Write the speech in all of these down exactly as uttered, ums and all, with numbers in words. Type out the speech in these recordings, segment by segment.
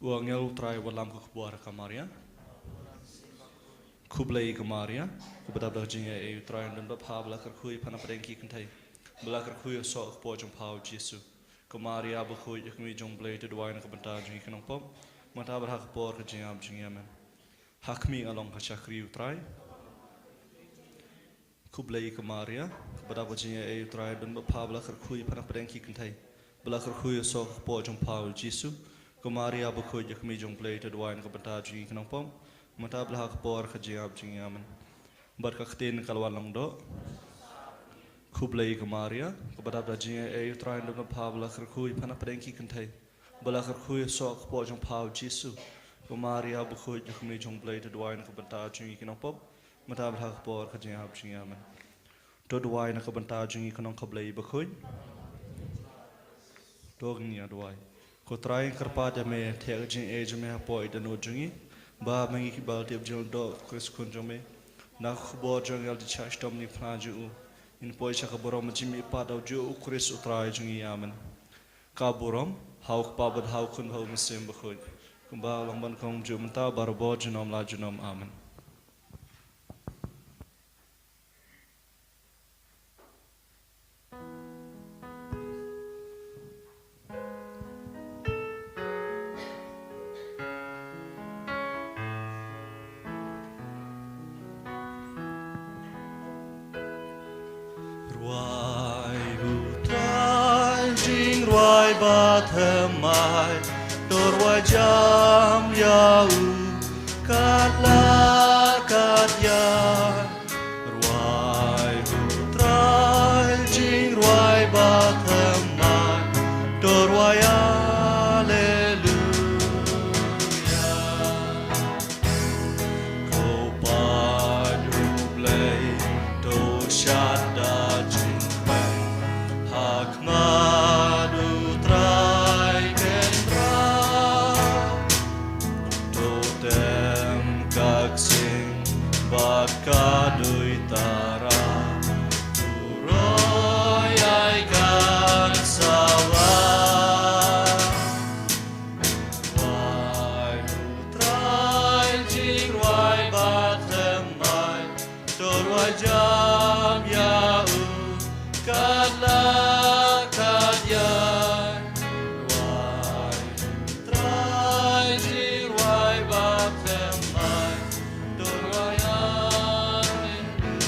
U angel u Trai u lam ka khubor ha ka Maria. Khublei ko Maria, kaba dap da ka jingaiei, u Trai u don bad pha, ba la kyrkhu ïa pha na pdeng ki kynthei, ba la kyrkhu ïa u soh ka kpoh jong pha u Jisu. Ko Maria bakhuid, ïa kmie jong u Blei, to duwai na ka bynta jong ngi ki nongpop, mynta bad ha ka por ka jingïap jong ngi. Amen. Ha khmih nga long ha shakri u Trai. Khublei ko Maria, kaba dap da ka jingaiei, u Trai u don bad pha, ba la kyrkhu ïa pha na pdeng ki kynthei, ba la kyrkhu ïa u soh ka kpoh jong pha u Jisu. Ko Maria bakhuid, ïa kmie jong u Blei, to duwai na ka bynta jong ngi ki nongpop, mynta bad ha ka por ka jingïap jong ngi. Amen. Bad ka ktien ka la wan long doh. Khublei ko Maria, kaba dap da ka jingaiei, u Trai u don bad pha, ba la kyrkhu ïa pha na pdeng ki kynthei, ba la kyrkhu ïa u soh ka kpoh jong pha u Jisu. Ko Maria bakhuid, ïa kmie jong u Blei, to duwai na ka bynta jong ngi ki nongpop, mynta bad ha ka por ka jingïap jong ngi. Amen. To duwai na ka bynta jong ngi ki nong ka Blei bakhuid. To ngin ïa duwai. Ko Trai, nga kyrpad ïa me, theh ka jingaiei jong me hapoh ki dohnud jong ngi, ba ma ngi kiba la tip jingdoh u Khrist u khun jong me, na ka khubor jong ka angel, jingshah shitom na ka phla jong u, ngin poi sha ka burom jingmihpat da u juh u Khrist u Trai jong ngi. Amen. Ka burom ha u Kpa bad ha u Khun bad ha u Mynsiem Bakhuid, kumba long bad kumjuh mynta, barabor junom la junom. Amen. Rwai u Trai jingrwai bathymmai, to rwai jam ïa u katba katïai. Rwai u Trai jingrwai bathymmai, to rwai Alleluia. Ko paid U Blei, to shad da jingkmen ha khmat U Trai Kynrad. To tem ka ksing bad ka duitara, to roi ai ka sawa. Rwai u Trai jingrwai bathymmai, to rwai jam ïa u katba katïai. Rwai u Trai jingrwai bathymmai, to rwai Alleluia.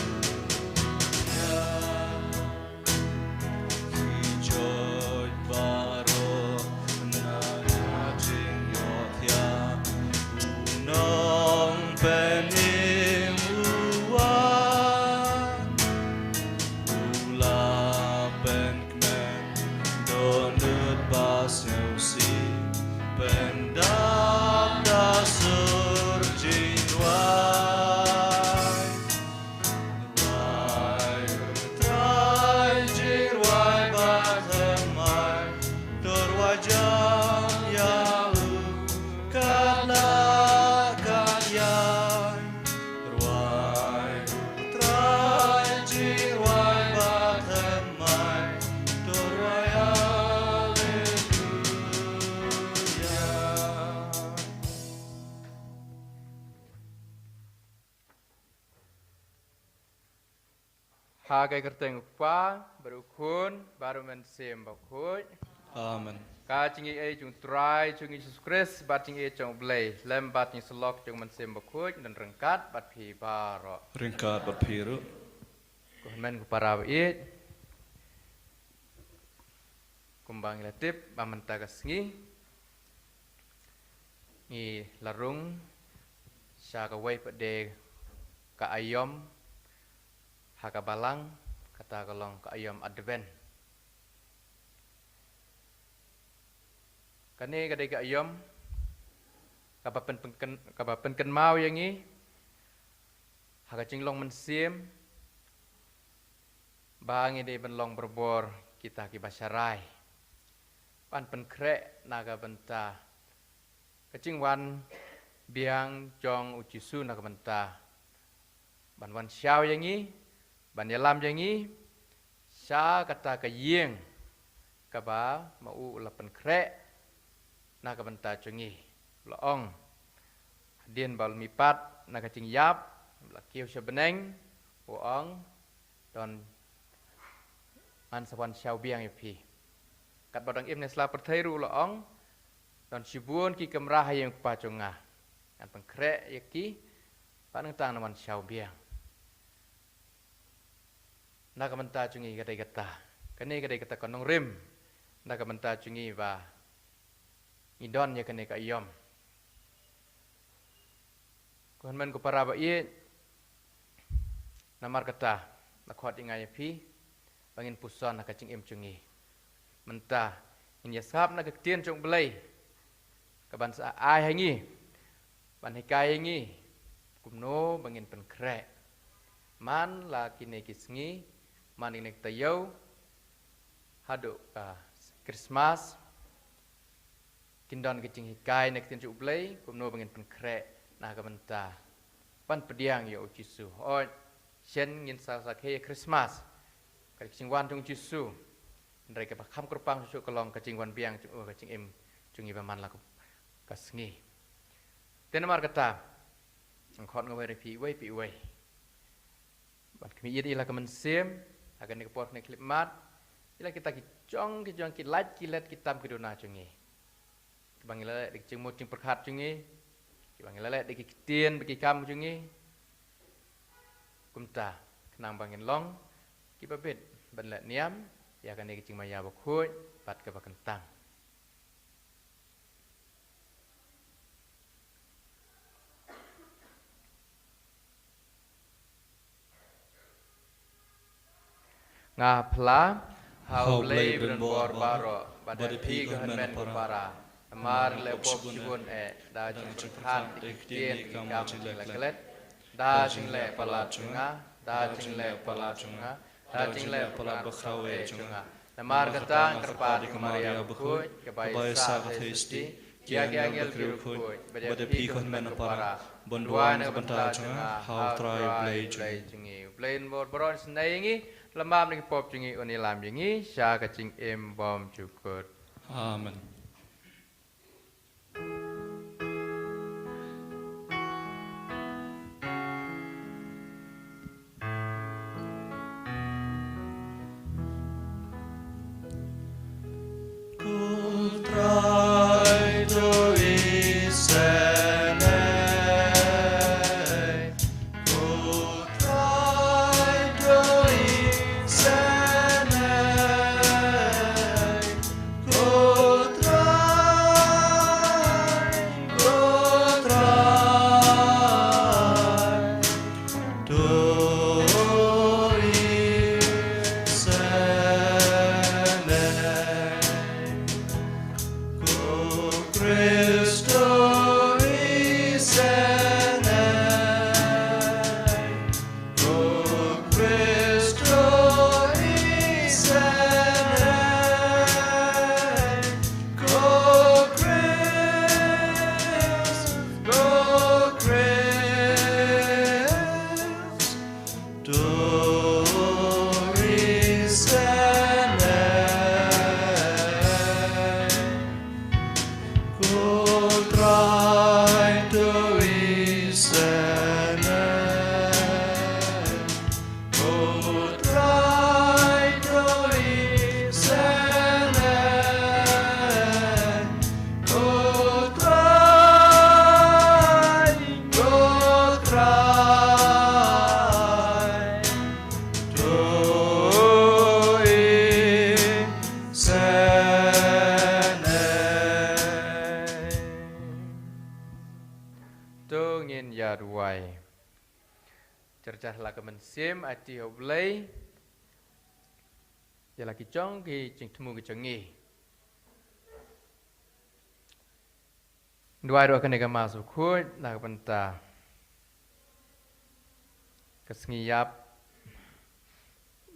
Ki joit baroh na ka jingïohthiah, u Nongpynim u wan, u la pynkmen dohnud ba sngewsih, pyndap da sur jingrwai. Rwai u Trai jingrwai bathymmai, to rwai jam ïa u katba katïai. Rwai u Trai jingrwai bathymmai, to rwai Alleluia. Ha ka kyrteng U Kpa, bad U Khun, bad U Mynsiem Bakhuid. Amen. Ka jingaiei jong U Trai jong ngi Jisu Khrist, bad jingaiei jong U Blei, lem bad jingsyllok jong U Mynsiem Bakhuid, don ryngkat bad phi baroh. Ryngkat bad phi ruh. Ko hynmen ko para baieit, kumba ngi la tip ba mynta ka sngi ngi la rung sha kawei pat de ka aïom ha ka Balang, kata ka long ka aïom Advent. Kane ka dei ka aïom kaba pyn-, pyn-, kaba pynkynmaw ïa ngi ha ka jinglong mynsiem, ba ngi dei ban long barabor kita kiba sharai, ban pynkhreh na ka bynta ka jingwan biang jong U Jisu, na ka bynta ban wan shaw ïa ngi, ban ïalam ïa ngi sha kata ka ïing kaba ma u la pynkhreh na ka bynta jong ngi. la ong. Hadien ba u la mihpat na ka jingïap, u la kiew sha bneng, u ong, don, ngan sa wan shaw biang ïa phi. Katba dang im ne sla pyrthei ruh u la ong, don shibun ki kamra ha ïing u Kpa jong nga. Ngan pynkhreh ïa ki, bad nangta ngan wan shaw biang. Na ka bynta jong ngi ka dei kata. Kane ka dei kata ka nongrim. Na ka bynta jong ngi ba ngi don ïa kane ka aïom. Ko hynmen ko para ba ïeit, namar kata, nga khot ïa nga ïa phi, ba ngin puson ha ka jingim jong ngi. Mynta, ngin ïa sngap na ka ktien jong U Blei, kaban sa ai ha ngi, ban hikai ha ngi, kumno ba ngin pynkhreh. Man la kine ki sngi, man kine ki taïew, haduh ka Christmas, kin don ka jinghikai na ka ktien jong U Blei, kumno ba ngin pynkhreh na ka bynta ban pdiang ïa U Jisu. Hooid, shen ngin sa sakhi ïa Christmas, ka jingwan jong U Jisu. Hynrei kaba kham kyrpang shuh shuh ka long ka jingwan biang jong U ha ka jingim jong ngi ba man la ka, ka sngi. Te namar kata, nga khot nga wer ïa phi iwei pa iwei. Ban khmih ïa la ka mynsiem, ha kane ka por kane ka khyllipmat, ïa la kita ki jong, ki jong, ki lait, ki let, ki tam, ki duna jong ngi. Kiba ngi la leh da ki jingmut jingpyrkhat jong ngi, kiba ngi la leh da ki ktien, bad ki kam jong ngi. Kumta, khnang ba ngin long kiba bit ban leh niam ïa kane ka jingmaïa bakhuid bad kaba kyntang. Nga phla ha U Blei ba donbor baroh, bad ïa phi ko hynmen ko para. Namar leh pop shibun eh da jingpyrkhat, da ki ktien, da ki kam, da ki leh klet, da jingleh palat jong nga, da jingleh palat jong nga, da jingleh palat bakhraw eh jong nga. Namar kata nga kyrpad ïa ka Maria bakhuid, kaba ïaisah ka theisotti, ïa ki angel ki riewkhuid, bad ïa phi ko hynmen ko para, ban duwai na ka bynta jong nga ha U Trai U Blei jong ngi. U Blei un bor baroh, un isynei ïa ngi, lem bad na ki pop jong ngi, un ïalam ïa ngi sha ka jingim bymjukut. Amen. Ko Trai to isynei, ko Trai to isynei, ko Trai, ko Trai to isynei, ko Khrist to isynei, ko Khrist to isynei, ko Khrist, ko Khrist to isynei, ko Trai to isynei, ko Trai to isynei, ko Trai, ko Trai to isynei. To ngin ïa duwai. Jyrjar la ka mynsiem, aiti ha U Blei ïa la ki jong ki jingthmu ki jong ngi. Duwai ruh kane ka Mass bakhuid na ka bynta ka sngi ïap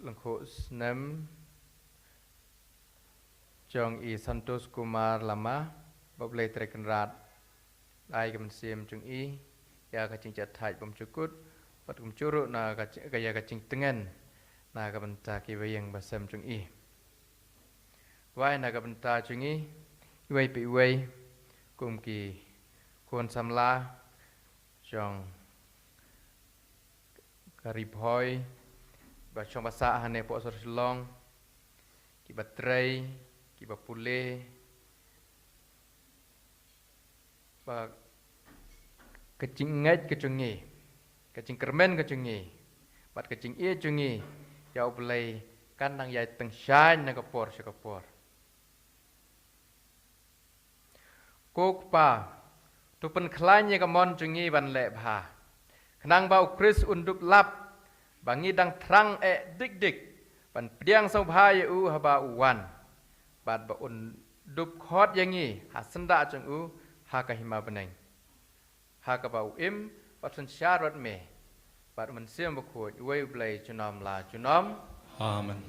lyngkhuh snem jong i Santosh Kumar Lama, ba U Blei Trai Kynrad ai ka mynsiem jong i ïa ka jingjahthait bymjukut, bad kumjuh ruh na ka ji-, ka ïa ka jingtngen na ka bynta kiba ïeng ba sem jong i. Wai na ka bynta jong ngi iwei pa iwei, kum ki Khun samla jong ka Ri Bhoi ba shong ba sah hangne poh sor Shillong, kiba trei, kiba pule, ba ka jingngeit ka jong ngi, ka jingkyrmen ka jong ngi, bad ka jingïeit jong ngi ïa U Blei kan nang ïai tyngshaiñ na ka por sha ka por. Ko Kpa, to pynkhlaiñ ïa ka mon jong ngi ban leh bha, khnang ba U Khrist un dup lap, ba ngi dang thrang eh dik dik ban pdiang sngewbha ïa u haba u wan, bad ba un dup khot ïa ngi ha syndah jong u ha ka hima bneng. Ha kaba u im bad synshar bad me bad U Mynsiem Bakhuid, uwei U Blei junom la junom. Amen.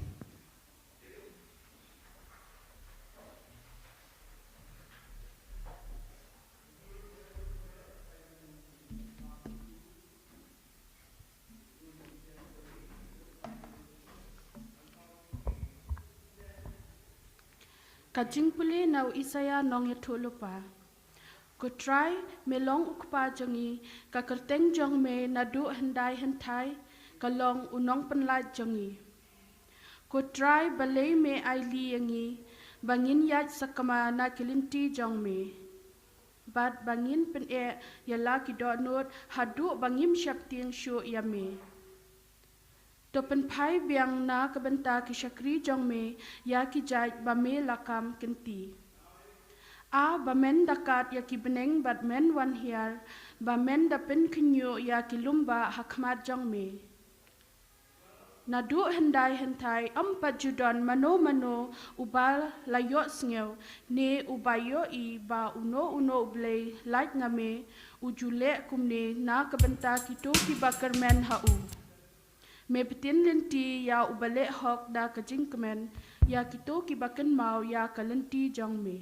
Ka jingpule na u Isaïah nongïathuhlypa. Ko Trai, me long U Kpa jong ngi, ka kyrteng jong me naduh hyndai hynthai ka long u nongpynlait jong ngi. Ko Trai, balei me ailad ïa ngi ba ngin ïaid sakma na ki lynti jong me, bad ba ngin pyneh ïa la ki dohnud haduh ba ngim sheptieng shuh ïa me? To pynphai biang na ka bynta ki shakri jong me ïa ki jait ba me la kam kynti. A ba men da kad ïa ki bneng bad men wan hiar, ba men da pynkhynñiuh ïa ki lum bah ha khmat jong me. Naduh hyndai hynthai ym pat ju don mano mano uba la ïohsngew ne uba ïohi ba uno uno u blei lait na me u ju leh kumne na ka bynta kito kiba kyrmen ha u. Me btin lynti ïa uba leh hok da ka jingkmen ïa kito kiba kynmaw ïa ka lynti jong me.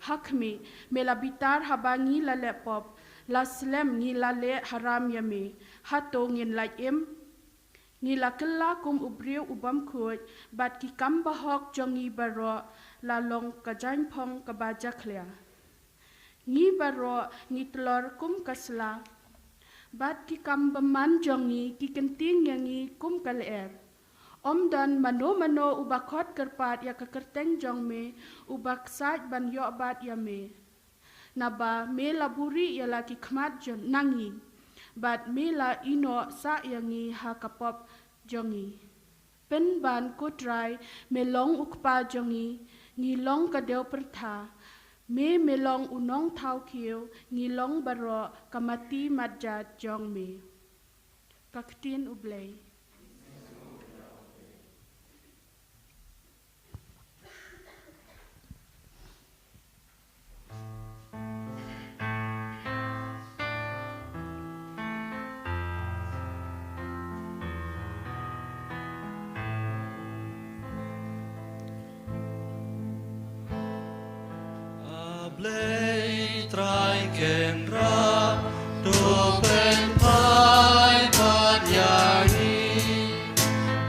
Ha khmih, me la bitar haba ngi la leh pop, la slem ngi la leh haram ïa me. Hato ngin lait im? Ngi la kylla kum u briew u bym khuid, bad ki kam bahok jong ngi baroh la long ka jaiñphong kaba jakhlia. Ngi baroh ngi tlor kum ka sla, bad ki kam bymman jong ngi ki kynting ïa ngi kum ka lyer. Ym don mano mano uba khot kyrpad ïa ka kyrteng jong me, uba ksaid ban ïoh bat ïa me. Naba me la buhrieh ïa la ki khmat jong ngi, bad me la ïehnoh sah ïa ngi ha ka pop jong ngi. Pynban ko Trai, me long U Kpa jong ngi, ngi long ka dewpyrtha. Me, me long u nongthaw khiew, ngi long baroh ka mati matjat jong me. Ka ktien U Blei. A Blei Trai Kynrad, to pynphai pat ïa ngi,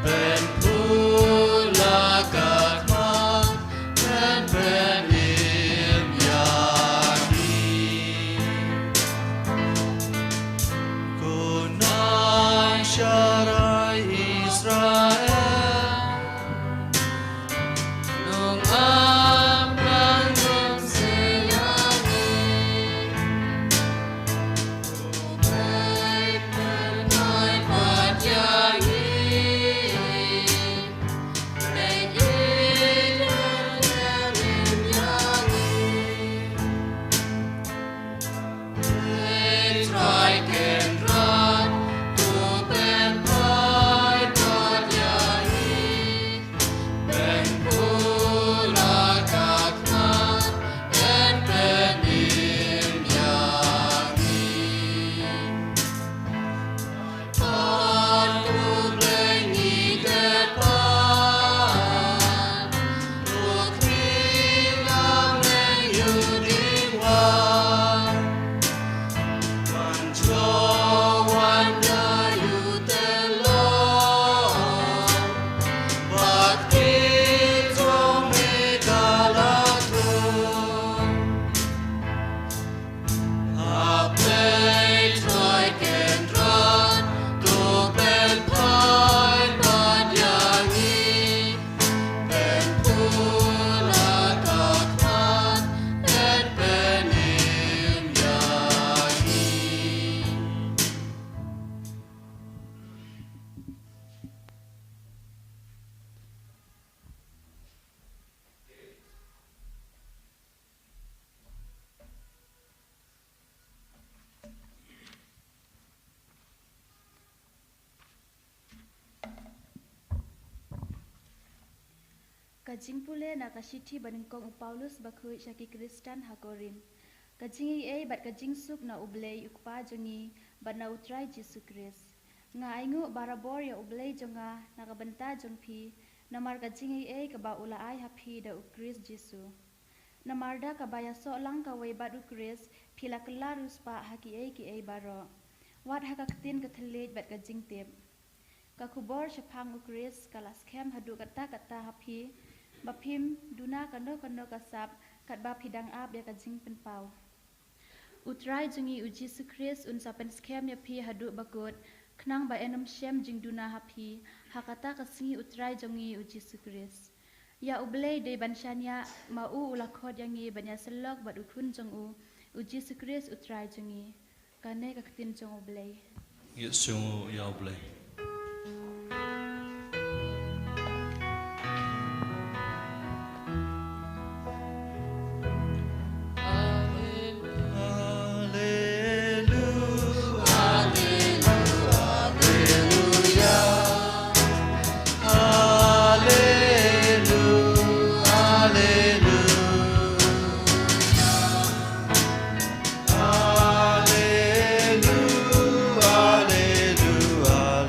pynpula ka khmat, pynpynim ïa ngi. Ko Nai Sharai Israel, nong am kan nong sela Ka jingpule na ka shithi ba nyngkong u Paulus bakhuid sha ki Khristan ha Korinth. Ka jingaiei bad ka jingsuk na U Blei u Kpa jong ngi bad na U Trai Jisu Khrist. Nga ainguh barabor ïa U Blei jong nga na ka bynta jong phi, namar ka jingaiei kaba u la ai ha phi da U Khrist Jisu. Namar da kaba ïasoh lang kawei bad U Khrist, phi la kylla riewspah ha kiei kiei baroh, wat ha ka ktien ka thylliej bad ka jingtip. Ka khubor shaphang U Khrist ka la skhem haduh katta katta ha phi, ba phim duna kano kano ka sap, katba phi dang ap ïa ka jingpynpaw. U Trai jong ngi U Jisu Khrist un sa pynskhem ïa phi haduh bakut, khnang ba yn ym shem jingduna ha phi, ha kata ka sngi U Trai jong ngi U Jisu Khrist. Ïa U Blei dei ban shaniah, ma u u la khot ïa ngi ban ïasyllok bad u Khun jong u, U Jisu Khrist U Trai jong ngi. Kane ka ktien jong U Blei. Ïa sngewbha ïa U Blei.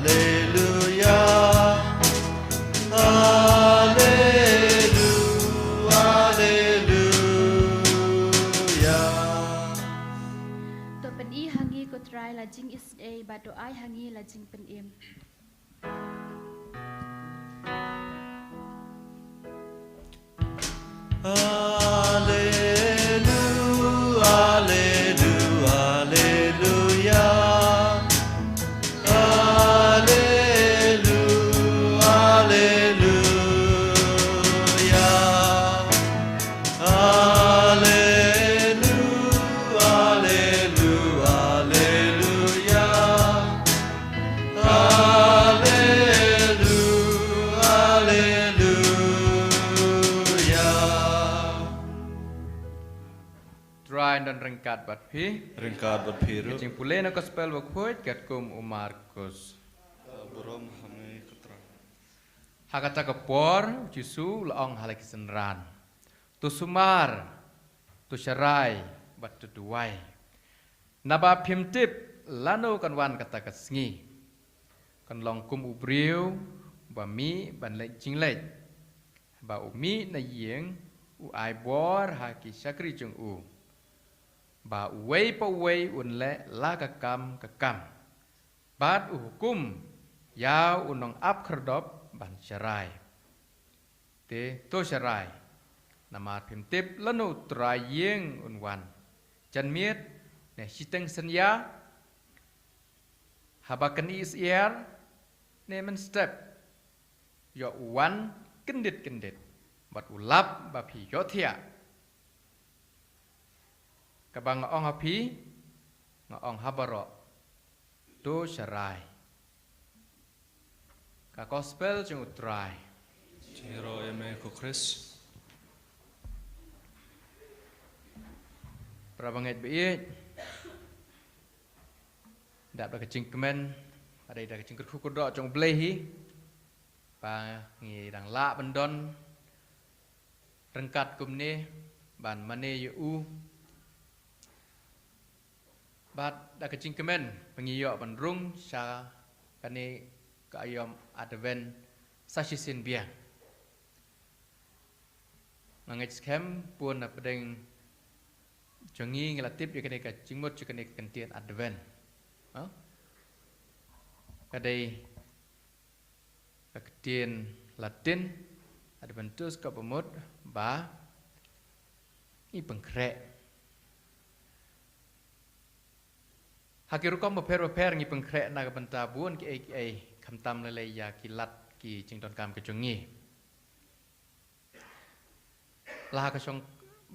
Haleluya, haleluya, haleluya. To pyni ha ngi ko Trai la jingisynei bad to ai ha ngi la jingpynim. Haleluya, haleluya, haleluya, haleluya, haleluya, haleluya. Haleluya, haleluya. Trai un don ryngkat bad phi. Ryngkat bad phi ruh. Ka jingpule na gospel bakhuid katkum u Markus. Burom ha me ko Trai. Ha kata ka por, Jisu u la ong ha la ki synran. To sumar, to sharai, bad to duwai. Naba phim tip lano kan wan kata ka sngi. Kan long kum u briew ba mih ban leit jingleit. Ba u mih na ïing u ai bor ha ki shakri jong u, ba uwei pa uwei un leh la ka kam ka kam. Bad u hukum ïa u nongap khyrdop ban sharai. Te to sharai, namar phim tip lano u trai ïing un wan. Janmiet, ne shiteng synñia, haba kan ïohi syiar, ne mynstep. Ïoh u wan kyndit kyndit, bad u lap ba phi ïohthiah. Kaba nga ong ha phi, nga ong ha baroh. To sharai. Ka gospel jong u Trai. Jingïaroh ïa me ko Khrist. Para bangeit baieit. Dap da ka jingkmen, ka dei da ka jingkyrkhu kyrdoh jong u Blei hi. Ba ngi dang lah ban don ryngkat kumne, ban mane ïa u. Bad da ka jingkmen ba ngi ïoh ban rung sha kane ka aïom Advent sa shisien biang. Nga ngeit skhem bun na pdeng jong ngi ngi la tip ïa kane ka jingmut jong kane ka kyntien Advent. Ha? Ka dei ka ktien Latin Adventus, kaba mut ba ngi pynkhreh. Ha ki rukom bapher bapher ngi pynkhreh na ka bynta bun kiei kiei, khamtam lei lei ïa ki lad ki jingdonkam ka jong ngi. La ha ka shong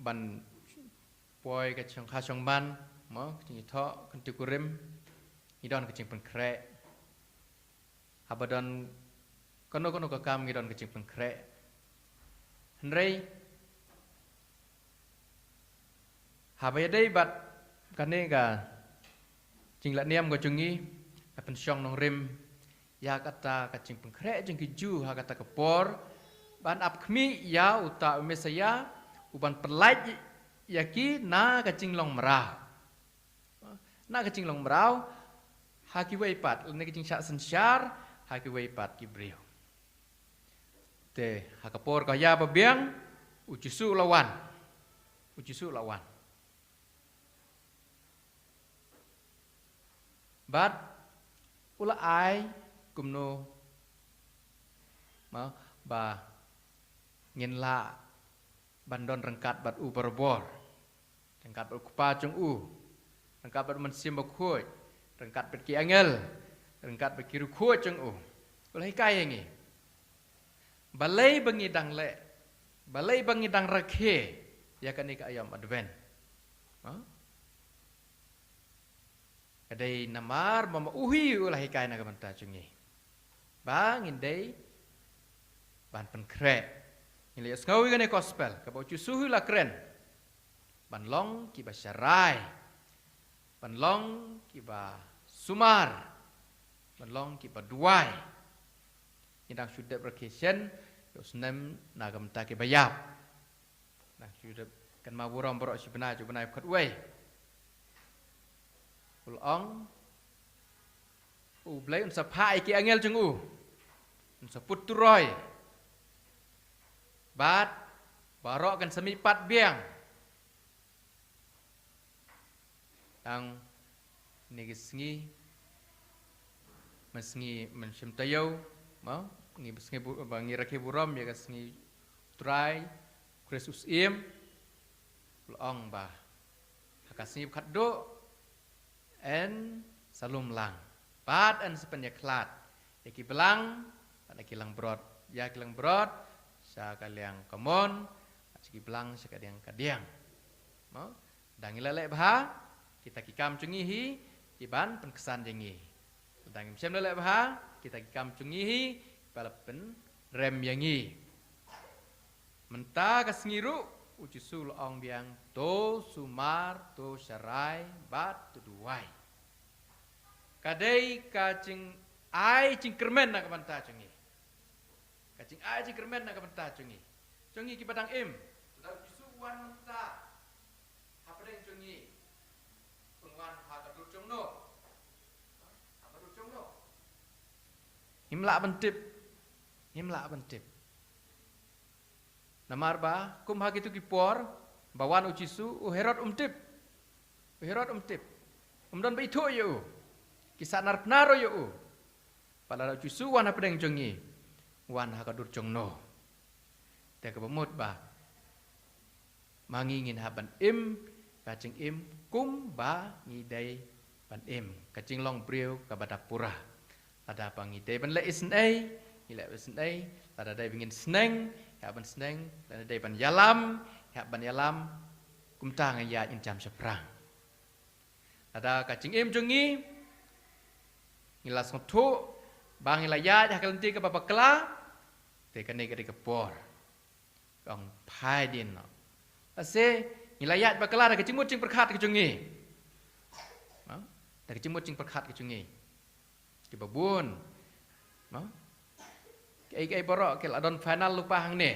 ban poi ka shong kha shong man, mo, ka jingïathoh, ka jingkurim, ngi don ka jingpynkhreh. Haba don kano kano ka kam ngi don ka jingpynkhreh. Hynrei haba ïadei bad kane ka jinglehniam ka jong ngi, ka pynshong nongrim ïa kata ka jingpynkhreh jong ki Jiw ha kata ka por, Ban ap khmih ïa uta u Messaïah, u ban pyllait ïa ki na ka jinglong mraw. Na ka jinglong mraw, ha kiwei pat, lane ka jingshah synshar, ha kiwei pat ki briew. Te, ha ka por ka ïa ba biang, u Jisu u la wan. U Jisu u la wan. Bad u la ai kumno, ma, ba ngin lah ban don ryngkat bad u barabor. Ryngkat bad u Kpa jong u. Ryngkat bad u Mynsiem Bakhuid. Ryngkat bad ki angel. Ryngkat bad ki riewkhuid jong u. U la hikai ïa ngi. Balei ba ngi dang leh. Balei ba ngi dang rakhe. Ïa kane ka aïom Advent. Ha? Ka dei namar ba ma u hi u la hikai na ka bynta jong ngi. Ba ngin dei ban pynkhreh. Ngin leit sngew ïa kane gospel, kaba u Jisu u la kren. Ban long kiba sharai. Ban long kiba sumar. Ban long kiba duwai. Ngi dang shu dep rakhe shen, ïa u snem na ka bynta kiba ïap. Dang shu dep kynmaw burom baroh shi bnai, shi bnai khatwei. U la ong, U Blei un sa phah ïa ki angel jong u. Un sa put turoi. Bad baroh kan sa mihpat biang. Tang kine ki sngi, mynsngi mynsiem taïew, ma, ngi sngi bu-, ba ngi rakhe burom ïa ka sngi Trai Khrist u Syiem. U la ong ba ha ka sngi ba khatduh yn sa lum lang. Bad yn sa pynïakhlad ïa ki blang bad ïa ki langbrot, ïa ki langbrot sha ka liang kamon, bad sha ki blang sha ka diang ka diang. Mo? Lada ngi la leh bha, kita ki kam jong ngi hi ki ban pynksan ïa ngi. Lada ngim shym la leh bha, kita ki kam jong ngi hi ki ba la pynrem ïa ngi. Mynta ka sngi ruh, u Jisu u la ong biang, to sumar, to sharai, bad to duwai. Ka dei ka jingai jingkyrmen na ka bynta jong ngi. Ka jingai jingkyrmen na ka bynta jong ngi. Jong ngi ki ba dang im. Lada u Jisu u wan mynta hapdeng jong ngi, un wan ha ka dur jong no? Ha ka dur jong no? Ngim lah ban tip. Ngim lah ban tip. Namar ba, kum ha kitu ki por ba wan u Jisu, u Herod um tip. U Herod um tip. Um don ba ithuh ïa u. Ki sahnarphna ruh ïa u. Bad lada u Jisu u wan hapdeng jong ngi, u wan ha ka dur jong no? Te kaba mut ba ma ngi ngin hap ban im ka jingim kumba ngi dei ban im, ka jinglong briew kaba dap pura. Lada ba ngi dei ban leh isynei, ngi leh isynei. Lada dei ba ngin sneng, ngi hap ban sneng. Lada dei ban ïalam, ngi hap ban ïalam. Kumta ngin ïaid, ngin jam shaphrang. Lada ka jingim jong ngi, ngi la sngewthuh ba ngi la ïaid ha ka lynti kaba bakla, te kane ka dei ka por. Ong phai dien noh. Lehse ngi la ïaid bakla da ka jingmut jingpyrkhat ka jong ngi. Ha? Da ka jingmut jingpyrkhat ka jong ngi. Kiba bun. Ha? Kiei kiei baroh ki la don final lypa hangne.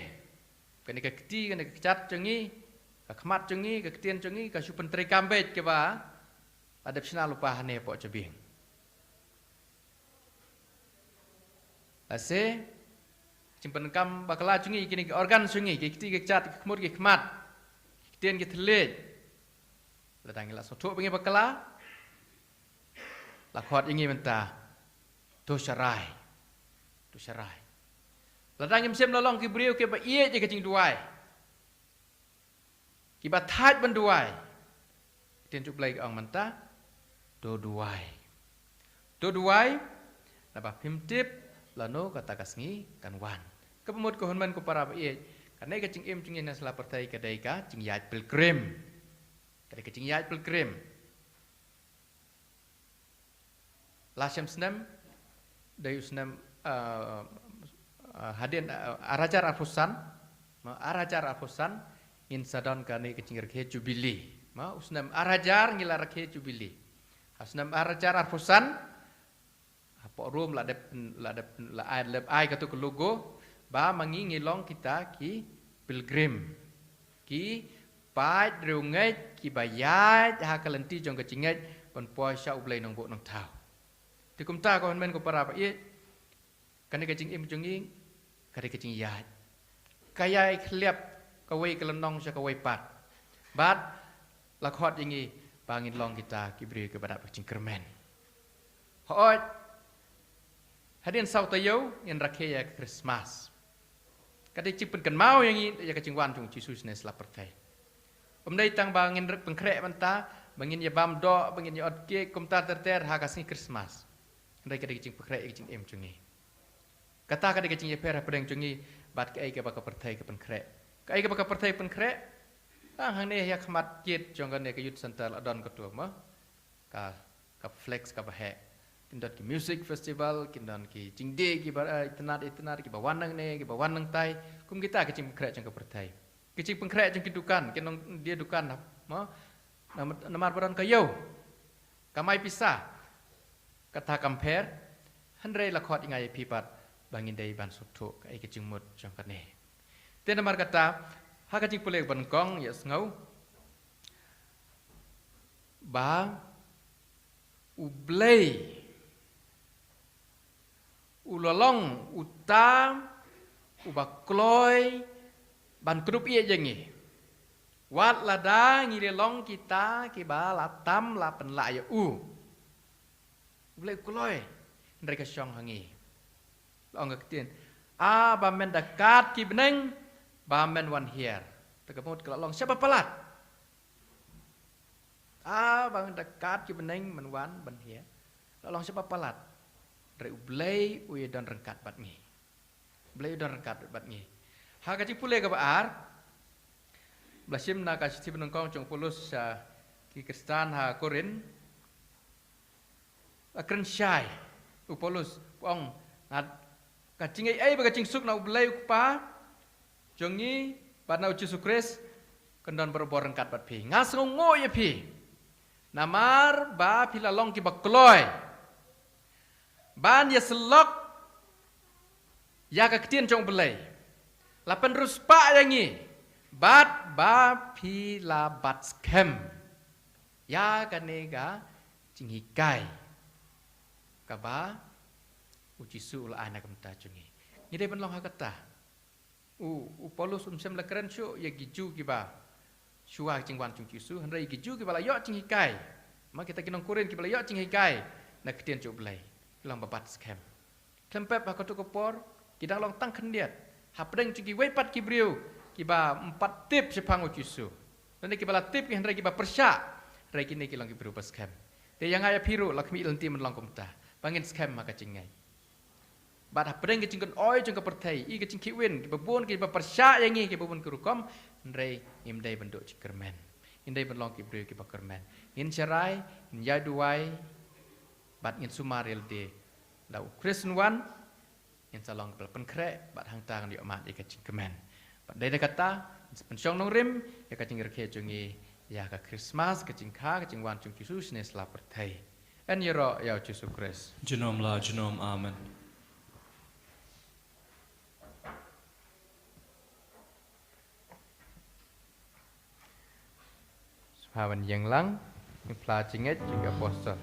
Kane ka kti, kane ka kjat jong ngi, ka khmat jong ngi, ka ktien jong ngi, ka shu pyntreikam beit kiba la dep shna lypa hangne hapoh jabieng. Lehse jingpyndem bakla jong ngi, kine ki organ jong ngi, ki kti ki kjat, ki khmut ki khmat, ki ktien ki thylliej. Lada ngi la sngewthuh ba ngi bakla, la khot ïa ngi mynta, to sharai. To sharai. Lada ngim shym la long ki briew kiba ïeit ïa ka jingduwai, kiba thait ban duwai, ka ktien jong U Blei ka ong mynta, to duwai. To duwai, naba phim tip lano kata ka sngi kan wan. Kaba mut ko hynmen ko para ba ïeit, kane ka jingim jong ngi na sla pyrthei ka dei ka jingïaid pilgrim. Ka dei ka jingïaid pilgrim. La shem snem, dei u snem, eh, eh, hadien, eh, ar hajar arphew san, ma, ar hajar arphew san, ngin sa don kane ka jingrakhe jubili. Ma, u snem ar hajar ngi la rakhe jubili. Ha snem ar hajar arphew san, hapoh Rom la dep, la dep, la ai, la ai katu ka logo, Ba ma ngi ngi long kita ki pilgrim, ki paid riewngeit kiba ïaid ha ka lynti jong ka jingngeit ban poi sha U Blei Nongbuh Nongthaw. Te kumta ko hynmen ko para ba ïeit, kane ka jingim jong ngi ka dei ka jingïaid, ka ïai khliap kawei ka lynnong sha kawei pat. Bad la khot ïa ngi ba ngin long kita ki briew kiba dap ka jingkyrmen. Hooid, hadien saw taïew ngin rakhe ïa ka Christmas. Ka dei jingpynkynmaw ïa ngi ïa ka jingwan jong U Jisu shane sla pyrthei. Ym dei tang ba ngin rep pynkhreh mynta, ba ngin ïa bam doh, ba ngin ïa ot kek kumta ter ter ha ka sngi Christmas. Hynrei ka dei ka jingpynkhreh ïa ka jingim jong ngi. Kata ka dei ka jingïapher hapdeng jong ngi bad kaei kaba ka pyrthei ka pynkhreh. Kaei kaba ka pyrthei pynkhreh? Tang hangne ïa khmat gate jong kane ka youth center la don kato mo, ka, ka flex kaba heh. Kin don ki music festival, kin don ki jingdie kiba, eh, itynnad itynnad, kiba wan nangne, kiba wan nangtai. Kum kita ka jingpynkhreh jong ka pyrthei. Ka jingpynkhreh jong ki dukan, ki nongdie dukan mo, namar, namar ba don ka ïew, kamai pisa. Kata kam pher. Hynrei la khot ïa nga ïa phi pat ba ngin dei ban sngewthuh kaei ka jingmut jong kane. Te namar kata, ha ka jingpule ba nyngkong ïa sngew ba U Blei u la long uta uba kloi ban kdup ïa ngi. Wat lada ngi la long kita kiba la tam la pynlah ïa u. U Blei u kloi, hynrei ka shong ha ngi. La ong ka ktien, a ba men da kat ki bneng, ba men wan hiar. Te ka mut ka la long shaba palat. A ba men da kat ki bneng men wan ban hiar. La long shaba palat. Hynrei U Blei u ïa don ryngkat bad ngi. Blei u don ryngkat bad ngi. Ha ka jingpule kaba ar, ba la shim na ka shithi ba nyngkong jong u Paulus sha ki Khristan ha Korinth. La kren shai u Paulus, u ong, nga, ka jingaiei bad ka jingsuk na U Blei U Kpa jong ngi bad na U Jisu Khrist kan don barabor ryngkat bad phi. Nga sngewnguh ïa phi namar ba phi la long kiba kloi ban ïasyllok ïa ka ktien jong U Blei. La pynriewspah ïa ngi bad ba phi la bat skhem ïa kane ka jinghikai kaba U Jisu u la ai na ka bynta jong ngi. Ngi dei ban long ha kata. U, u Paulus um shym la kren shuh ïa ki Jiw kiba shuwa ka jingwan jong U Jisu, hynrei ïa ki Jiw kiba la ïoh jinghikai. Ma kita ki nong Korinth kiba la ïoh jinghikai na ka ktien jong U Blei, ki long ba bat skhem. Khlem pep ha kato ka por ki dang long tang khyndiat hapdeng jong kiwei pat ki briew kiba ym pat tip shaphang U Jisu. Lane kiba la tip ki hynrei kiba pyrshah, hynrei kine ki long ki briew ba skhem. Te ïa nga ïa phi ruh la khmih lynti ban long kumta, ba ngin skhem ha ka jingngeit. Bad hapdeng ka jingkynoi jong ka pyrthei, i ka jingkhih win, kiba bun kiba pyrshah ïa ngi, kiba bun ki rukom, hynrei ngim dei ban duh jingkyrmen. Ngin dei ban long ki briew kiba kyrmen. Ngin sharai, ngin ïai duwai, bad ngin sumar ïa lade. Lada U Khrist un wan, ngin sa long kiba la pynkhreh, bad hangta ngin ïoh mad ïa ka jingkmen. Bad dei na kata, ngin sa pynshong nongrim ïa ka jingrakhe jong ngi ïa ka Christmas, ka jingkha, ka jingwan jong U Jisu shane sla pyrthei. Yn ïaroh ïa U Jisu Khrist. Junom la junom, amen. Sngewbha ban ïeng lang, ngi phla jingngeit jong ki apostol.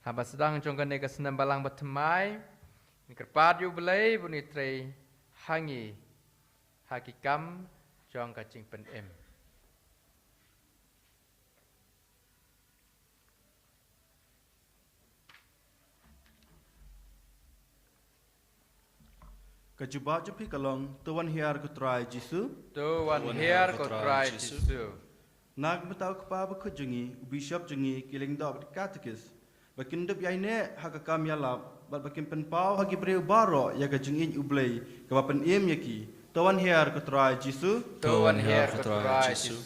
Haba sdang jong kane ka snem balang bathymmai, ngi kyrpad ïa U Blei ba un ïatrei ha ngi ha ki kam jong ka jingpynim. Ka jubab jong phi ka long, to wan hiar ko Trai Jisu. To wan hiar ko Trai Jisu. Na ka bynta u kpa bakhuid jong ngi, u bishop jong ngi, ki lyngdoh bad ki katekis, ba kin dup ïaineh ha ka kam ïalap, bad ba kin pynpaw ha ki briew baroh ïa ka jingïeit U Blei kaba pynim ïa ki. To wan hiar ko Trai Jisu. To wan hiar ko Trai Jisu.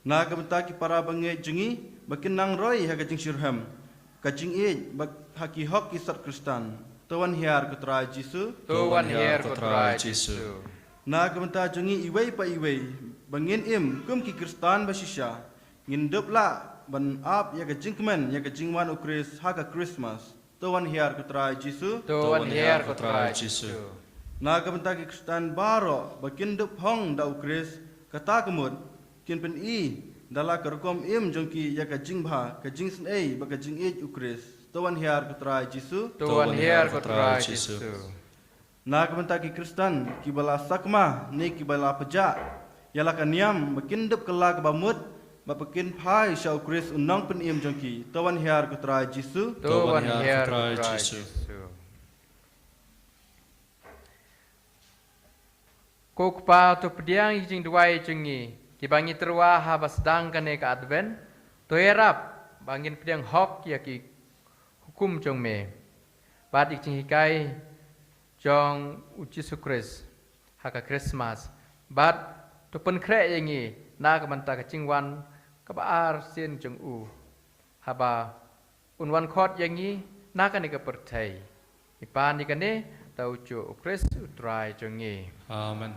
Na ka bynta ki para bangeit jong ngi, ba kin nang roi ha ka jingshitrhem, ka jingïeit, bad ha ki hok ki sot Khristan. To wan hiar ko Trai Jisu. To wan hiar ko Trai Jisu. Na ka bynta jong ngi iwei pa iwei, ba ngin im kum ki Khristan ba shisha, ngin dup lah ban ap ïa ka jingkmen ïa ka jingwan U Khrist ha ka Christmas. To wan hiar ko Trai Jisu. To wan hiar ko Trai Jisu. Na ka bynta ki Khristan baroh ba kin dup hong da U Khrist, kata ka mut kin pyni da la ka rukom im jong ki ïa ka jingbha, ka jingsngewbha bad ka jingïeit U Khrist. To wan hiar ko Trai Jisu. To wan hiar ko Trai Jisu. Na ka bynta ki Khristan kiba la sakma ne kiba la pjah ïa la ka niam, ba kin dup kylla kaba mut, bad ba kin phai sha U Khrist u nongpynim jong ki. To wan hiar ko Trai Jisu. To wan hiar ko Trai Jisu. Ko Kpa, to pdiang ïa ki jingduwai jong ngi kiba ngi tyrwa haba sdang kane ka Advent. To ïarap ba ngin pdiang hok ïa ki hukum jong me bad ïa ki jinghikai jong U Jisu Khrist ha ka Christmas, bad to pynkhreh ïa ngi na ka bynta ka jingwan kaba arsien jong u, haba un wan khot ïa ngi na kane ka pyrthei. Ngi pan ïa kane da u juh U Khrist U Trai jong ngi. Amen.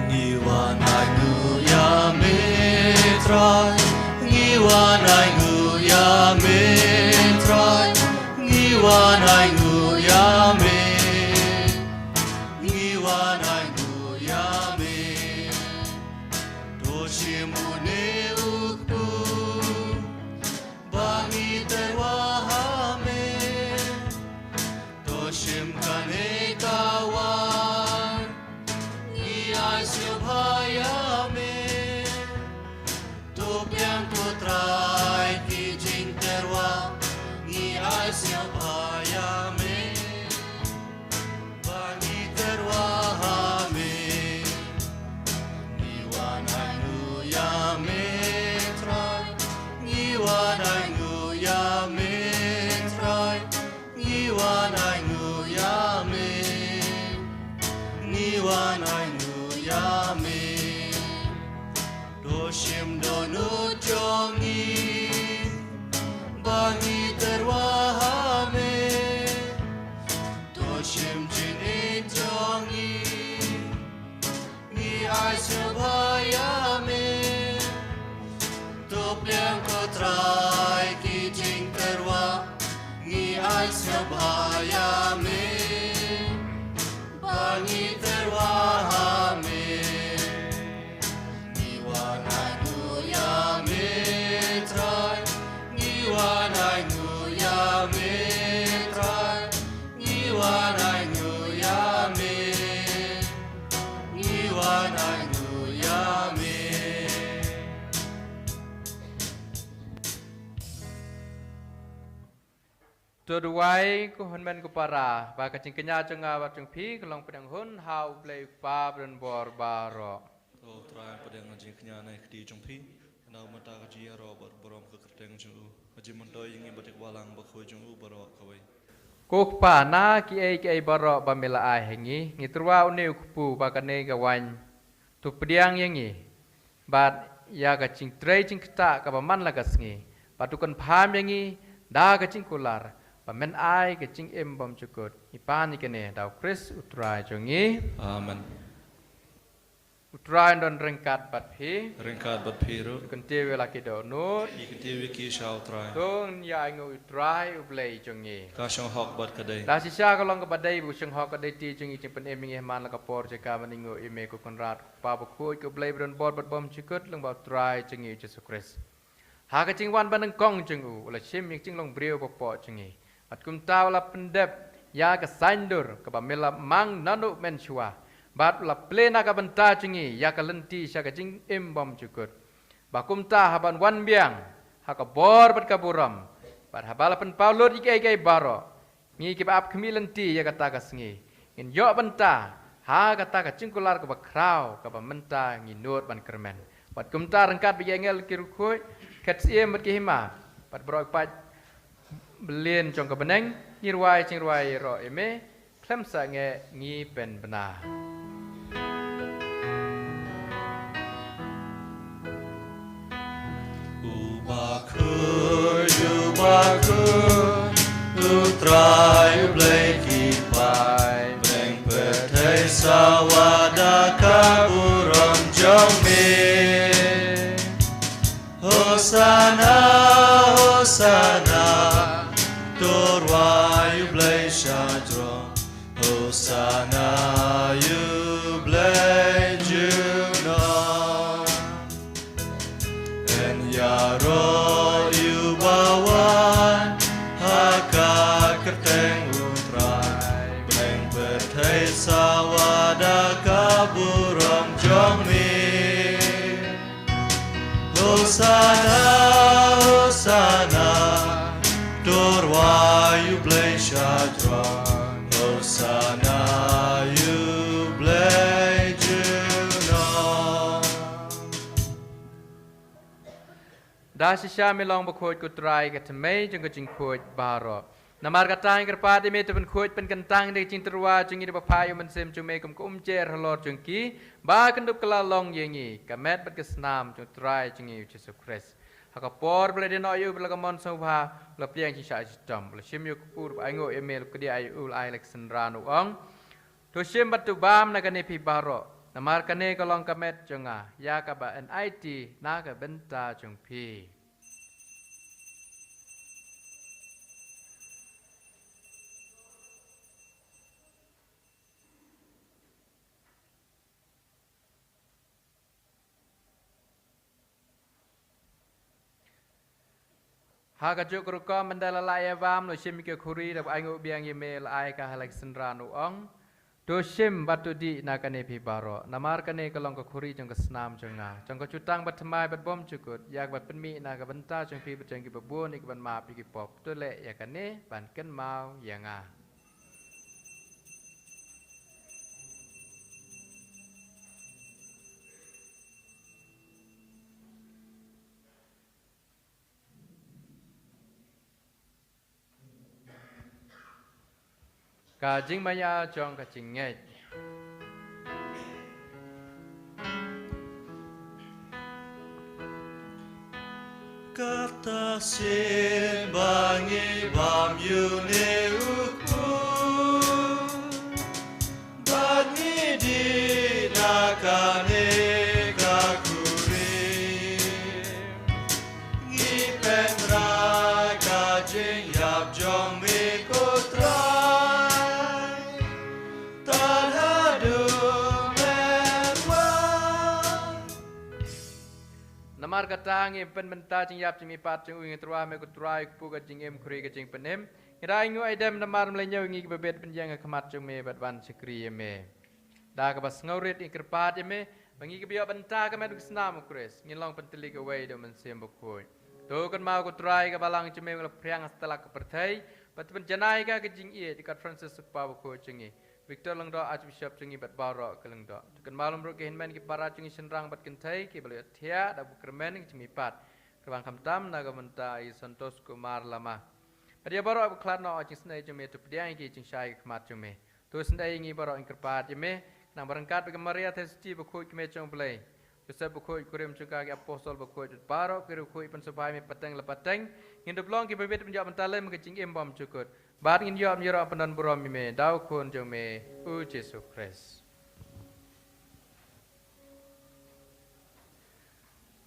Ngi wan ai nguh ïa me Trai, ngi wan ai nguh ïa me Trai, ngi wan ai nguh ïa me, ngi wan ai nguh ïa me. To shim une u kpu ba ngi tyrwa ha me. To shim kane ka waiñ, ngi ai sngewbha ïa me. To pdiang ko Trai ki jingtyrwa, ngi ai sngewbha ïa me. Ba ngi tyrwa ha me. Ngi wan ai nguh ïa me Trai. Ngi wan ai nguh ïa me Trai. Ngi wan ai nguh ïa me. Ngi wan ai nguh ïa me. To shim dohnud jong ngi ba ngi tyrwa ha me. To shim jingïeit jong ngi, ngi ai sngewbha ïa me. To pdiang ko Trai ki jingtyrwa, ngi ai sngewbha ïa me. Ba ngi tyrwa ha me. Ngi wan ai nguh ïa me Trai. Ngi wan ai nguh ïa me Trai. Ngi wan ai nguh ïa me. Ngi wan ai nguh ïa me. To duwai ko hynmen ko para, ba ka jingkñia jong nga bad jong phi ka long pdiang hun ha U Blei U Kpa badonbor baroh. To Trai, pdiang ka jingkñia na ka kti jong phi na ka bynta ka jingïaroh bad burom ka kyrteng jong u. Ka jingmyntoi ïa ngi bad ïa ka balang bakhuid jong u baroh kawei. Ko Kpa, na kiei kiei baroh ba me la ai ha ngi, ngi tyrwa une u kpu bad kane ka waiñ. To pdiang ïa ngi bad ïa ka jingtrei jingktah kaba man la ka sngi, bad to kynpham ïa ngi da ka jingkular ba men ai ka jingim bymjukut. Ngi pan ïa kane da U Khrist U Trai jong ngi. Amen. U Trai un don ryngkat bad phi. Ryngkat bad phi ruh. Kyntiew ïa la ki dohnud. Ngi kyntiew ïa ki sha U Trai. To ngin ïa ainguh ïa U Trai U Blei jong ngi. Ka shong hok bad ka dei. Da shisha ka long kaba dei ba u shong hok ka dei ti jong ngi jingpynim ïa ngi ha man la ka por jong ka ban ainguh ïa me ko Kynrad, ko Kpa bakhuid, ko Blei ba don bor bad bymjukut, lyngba U Trai jong ngi U Jisu Khrist. Ha ka jingwan banyngkong jong u, u la shim ïa ka jinglong briew bapoh jong ngi. Bad kumta u la pyndep ïa ka saiñdur kaba me la mang naduh mynshuwa. Bad u la plie na ka bynta jong ngi ïa ka lynti sha ka jingim bymjukut. Ba kumta haba un wan biang ha ka bor bad ka burom, bad haba la pynpaw lut ïa kiei kiei baroh, ngi kiba ap khmih lynti ïa kata ka sngi, ngin ïoh bynta ha kata ka jingkular kaba khraw kaba mynta ngi nud ban kyrmen. Bad kumta ryngkat bad ki angel ki riewkhuid, ki khetsyiem bad ki hima, bad baroh ki paid byllieng jong ka bneng, ngi rwai jingrwai ïaroh ïa me khlem sangeh, ngi pynbna. U bakhuid, u bakhuid, U Trai U Blei ki paid, bneng pyrthei sawa da ka burom jong me. Hosana, Hosana, to rwai U Blei shajrong. Hosana ïa U Blei junom. Yn ïaroh ïa uba wan ha ka kyrteng U Trai. Bneng pyrthei sawa da ka burom jong me. Hosana, Hosana, to rwai U Blei shajrong. Hosana ïa U Blei junom. Da shisha me long bakhuid ko Trai, ka thymmei jong ka jingkhuid baroh. Namar kata ngi kyrpad ïa me, to pynkhuid pynkyntang ïa ka jingtyrwa jong ngi da ka bynta U Mynsiem jong me kum ka umjer halor jong ki, ba kan dup kylla long ïa ngi ka met bad ka snam jong U Trai jong ngi U Jisu Khrist. Ha ka por ba la dei noh ïa u bad la ka mon sngewbha, u la pdiang jingshah shitom, u la shim ïa u kpu, u la ainguh ïa me, u la kdiah ïa u, u la ai la ka synran, u ong: To shim bad to bam na kane phi baroh, namar kane ka long ka met jong nga, ïa kaba yn aiti na ka bynta jong phi. Ha kajuh ka rukom, ynda la lah ïa bam, u la shim ïa ka khuri, da kaba ainguh biang ïa me, u la ai ka ha la ka synran, u ong: To shim bad to dih na kane phi baroh, namar kane ka long ka khuri jong ka snam jong nga, jong ka jutang bathymmai bad bymjukut, ïa kaba pynmih na ka bynta jong phi bad jong kiba bun, ïa kaban map ïa ki pop. To leh ïa kane ban kynmaw ïa nga. Ka jingmaïa jong ka jingngeit. Kata shisien ba ngi bam ïa une u kpu, bad ngi dih na kane ka khuri, ngi pynrai ka jingïap jong me ko Trai, tad haduh me wan. Namar kata ngim pynmynta jingïap jingmihpat jong u, ngi tyrwa ïa me ko Trai, u kpu ka jingim, khuri ka jingpynim. Ngi da ainguh aidem namar me la ñiew ïa ngi kiba bit ban ïeng ha khmat jong me bad ban shakri ïa me. Da kaba sngewrit ngi kyrpad ïa me ba ngi kiba ïoh bynta ka met ka snam u Khrist, ngin long pyntylli kawei da u Mynsiem Bakhuid. To kynmaw ko Trai ka balang jong me ba la phriang ha satlak ka pyrthei, bad pynjanai ka ka jingïeit, kat Francis u Kpa Bakhuid jong ngi, Victor Lyngdoh, Archbishop jong ngi, bad baroh ki lyngdoh. To kynmaw lem ruh ki hynmen ki para jong ngi shynrang bad kynthei kiba la ïohthiah da kaba kyrmen ka jingmihpat, kyrpang khamtam na ka bynta i Santosh Kumar Lama. Bad ïa baroh ba khlad noh ha ka jingsnei jong me, to pdiang ïa ki jingshai ha khmat jong me. To sngewdei ïa ngi baroh, ngi kyrpad ïa me, khnang ba ryngkat bad ka Maria Theisotti bakhuid, ka Kmie jong u Blei, Joseph bakhuid, kurim jong ka, ki apostol bakhuid, bad baroh ki riewkhuid, pynsngewbha ïa me pateng la pateng, ngin dup long kiba bit ban ïoh bynta lem ka jingim bymjukut, bad ngin ïoh ban ïaroh pyndonburom ïa me da u Khun jong me u Jisu Khrist.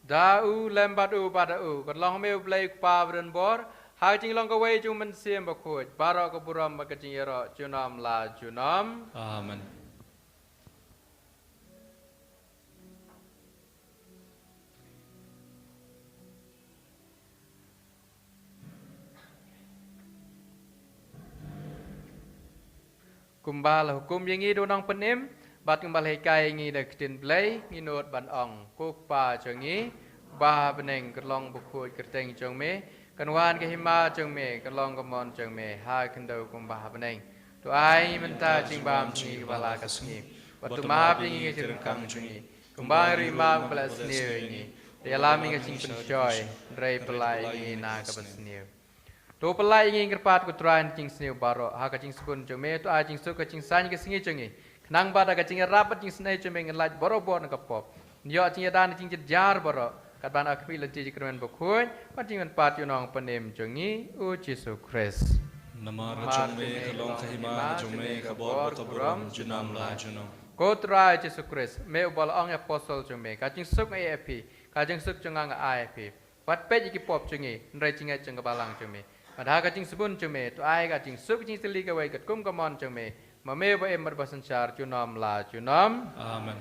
Da u lem bad u bad da u, ka long ha me u Blei u Kpa badonbor, ha ka jinglong kawei jong u Mynsiem Bakhuid, baroh ka burom bad ka jingïaroh junom la junom. Amen. Kumba la hukum ïa ngi da u Nongpynim, bad kumba la hikai ïa ngi da ka ktien Blei, ngi nud ban ong, ko Kpa jong ngi, uba ha bneng, ka long bakhuid ka kyrteng jong me, kan wan ka hima jong me, kan long ka mon jong me, ha khyndew kumba ha bneng. To ai mynta ka jingbam jong ngi kaba la ka sngi, bad to map ïa ngi ki jingryngkang jong ngi, kumba ngi ruh ngi map bad ba la sniew ïa ngi, da ïalam ïa ngi ha ka jingpynshoi, hynrei pyllait ïa ngi na kaba sniew. To pyllait ïa ngi, ngi kyrpad ko Trai, na ki jingsniew baroh, ha ka jingsbun jong me, to ai jingsuk ha ka jingsaiñ ka sngi jong ngi, khnang ba da ka jingïarap bad jingsnei jong me ngin lait barobor na ka pop, ngin ïoh jingïada na jingjynjar baroh, katba ngi ïakhmih lynti jong ka Kyrmen Bakhuid bad jingpynpat ïa u Nongpynim jong ngi, u Jisu Khrist. Namar ha jong me ka long ka hima, ha jong me ka bor bad ka burom junom la junom. Ko Trai Jisu Khrist, me uba la ong ïa ki apostol jong me, ka jingsuk nga ai ïa phi, ka jingsuk jong nga nga ai ïa phi. Wat peit ïa ki pop jong ngi, hynrei jingngeit jong ka balang jong me. Bad ha ka jingsbun jong me, to ai ka jingsuk jingsylli kawei katkum ka mon jong me, ma me uba im bad uba synshar junom la junom. Amen.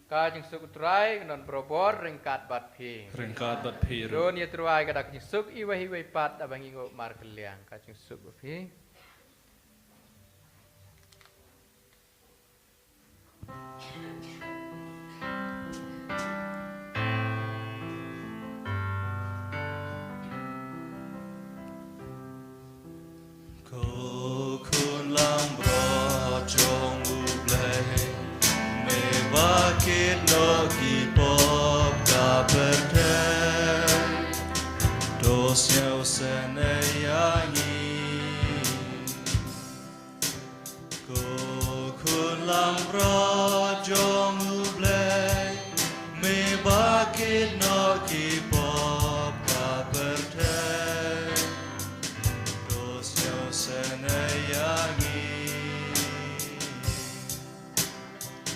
Ka jingsuk u Trai kan don barobor, ryngkat bad phi. Ryngkat bad phi ruh. To ngin ïatyrwa ïa ka da ka jingsuk iwei ïa iwei pat, da ba ngi nguh markylliang. Ka jingsuk bad phi. Ko khun langbrot jong U Blei, me ba kit noh ki pop ka pyrthei, to sngewsynei ïa ngi. Ko khun langbrot jong U Blei, me ba kit noh ki pop ka pyrthei, to sngewsynei ïa ngi.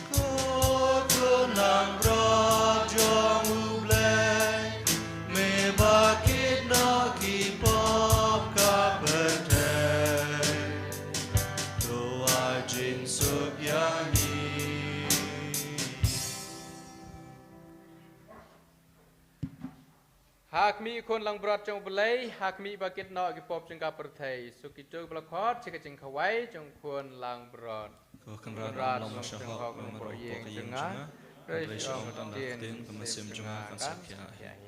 Ko khun langbrot jong U Blei, me ba kit noh ki pop ka pyrthei, to ai jingsuk ïa ngi. Ha khmih khun langbrot jong U Blei, ha khmih ba kit noh ki pop jong ka pyrthei, suk kito kiba la khot sha ka jingkhawai jong khun langbrot. Ko Kynrad, long shahok, long shahok, long shahok ïing jong nga, hynrei shong tang da ka ktien ka mynsiem jong nga kan sa khia hi.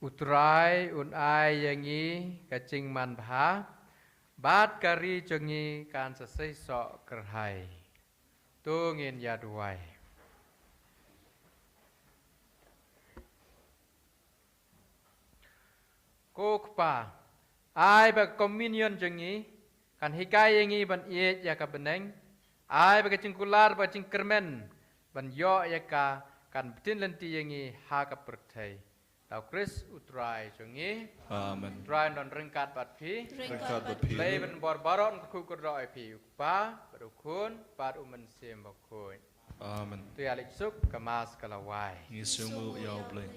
U Trai un ai ïa ngi ka jingmanbha, bad ka ri jong ngi kan sa seisoh kyrhai. To ngin ïa duwai. Ko Kpa, ai ba ka communion jong ngi kan hikai ïa ngi ban ïeit ïa ka bneng. Ai ba ka jingkular, ba ka jingkyrmen ban ïoh ïa ka, kan btin lynti ïa ngi ha ka pyrthei. Da u Khrist U Trai jong ngi. Amen. U Trai un don ryngkat bad phi. Ryngkat bad phi. Blei ban bor baroh un kyrkhu kyrdoh ïa phi, u Kpa, bad u Khun, bad u Mynsiem Bakhuid. Amen. To ïa leit suk, ka Mass ka la wai. Ngi sngewnguh ïa U Blei.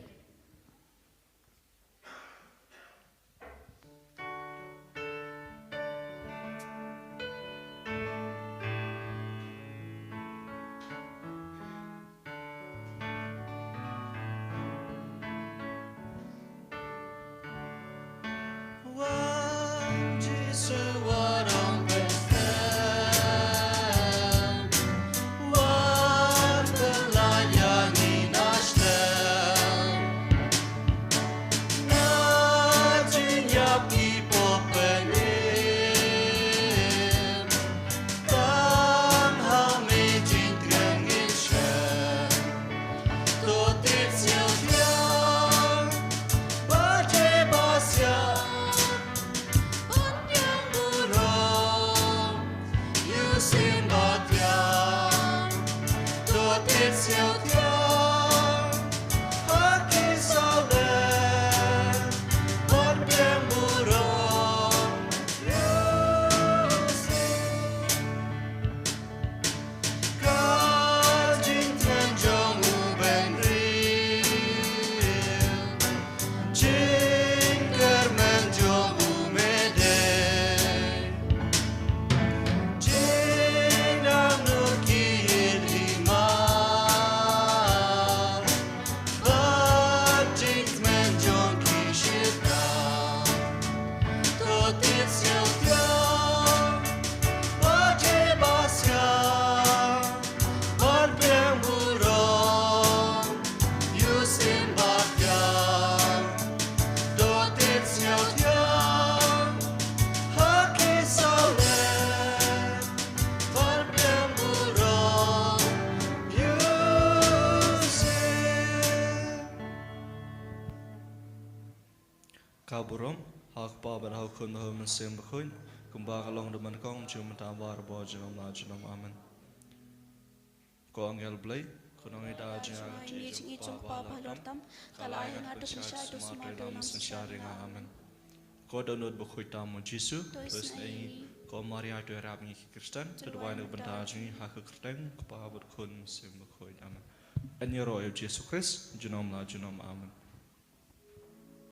Ka burom ha u Kpa bad ha u Khun bad ha u Mynsiem Bakhuid, kumba ka long, da mynta, mynta bad barabor, junom la junom. Amen. Ko angel Blei, ko nongïada jong ngi, jong ngi jong u Kpa Bahalor tam, ka la ai ha nga to pynshai to sumar to lam synshar ïa nga. Amen. Ko dohnud bakhuid tam u Jisu, to isynei ïa ngi. Ko Maria to ïarap ïa ngi ki Khristan, to duwai na ka bynta jong ngi ha ka kyrteng u Kpa bad u Khun, Mynsiem Bakhuid. Amen. Yn ïaroh ïa u Jisu Khrist junom la junom. Amen.